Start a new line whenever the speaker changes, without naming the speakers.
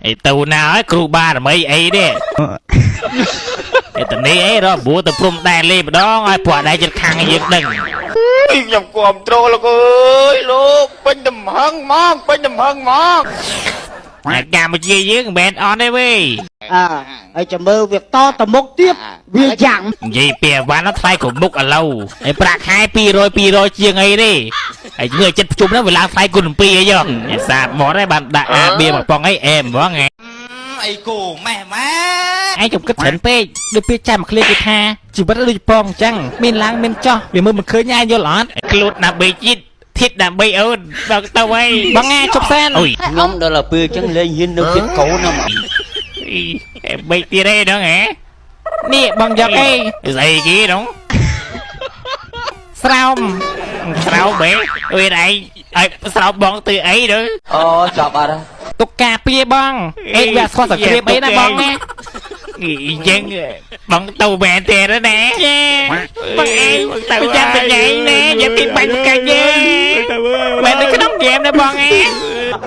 អីទៅណាហើយគ្រូបារមីអីនេះអេតនេះអីរកបួទៅព្រំដែនលេម្ដងឲ្យព្រោះដែរចិត្តខាងយើងដឹង
ខ្ញុំគាំទ្រលោកអើយលោកពេញទំហឹងហ្មងពេញទំហឹងហ្មង
អាកម្ពុជាយើងមិនមែនអត់ទេវេ
អើហើយចាំមើលវាតទៅមុខទៀតវាយ៉ាង
និយាយពីអវ៉ាន់ថ្លៃគ្រប់មុខឥឡូវហើយប្រាក់ខែ200 200ជាងអីទេហើយមើលចិត្តប្រជុំហ្នឹងវាឡើងថ្លៃគុណ7អីយោសាបមកដែរបានដាក់អាបៀមកប៉ុងអីអែមហ្មងហ៎
អីគោម៉ែម៉ែ
ឯងចំគិតច្រើនពេកដូចពេលចាំមកឃ្លាគេថាជីវិតដូចពងអញ្ចឹងមានឡើងមានចោះវាមើលមិនឃើញឯងយល់អត់ក្លូតដើម្បីជាតិធិតដើម្បីអូនដល់ទៅអីបងឯងជប់សិនអូយ
ខ្ញុំដល់ទៅពេលអញ្ចឹងលេងហ៊ាននៅចិត្តកូនណាមក
អេបីទៀតអីហ្នឹងហ៎នេះបងយកអីស្អីគេហ្នឹងស្រោមស្រោមហ៎អើយឯងឲ្យស្រោមបងទៅអីទៅ
អូចាប់អត់ហើយ
ទុកការពារបងអេវាស្គាល់សង្គ្រាមអីណាបងណាអញ្ចឹងបងទៅមែនទេណាបងឯងទៅចាំបញ្ញាណាយកពីបាញ់កាច់ទេមែននៅក្នុងហ្គេមណាបងឯង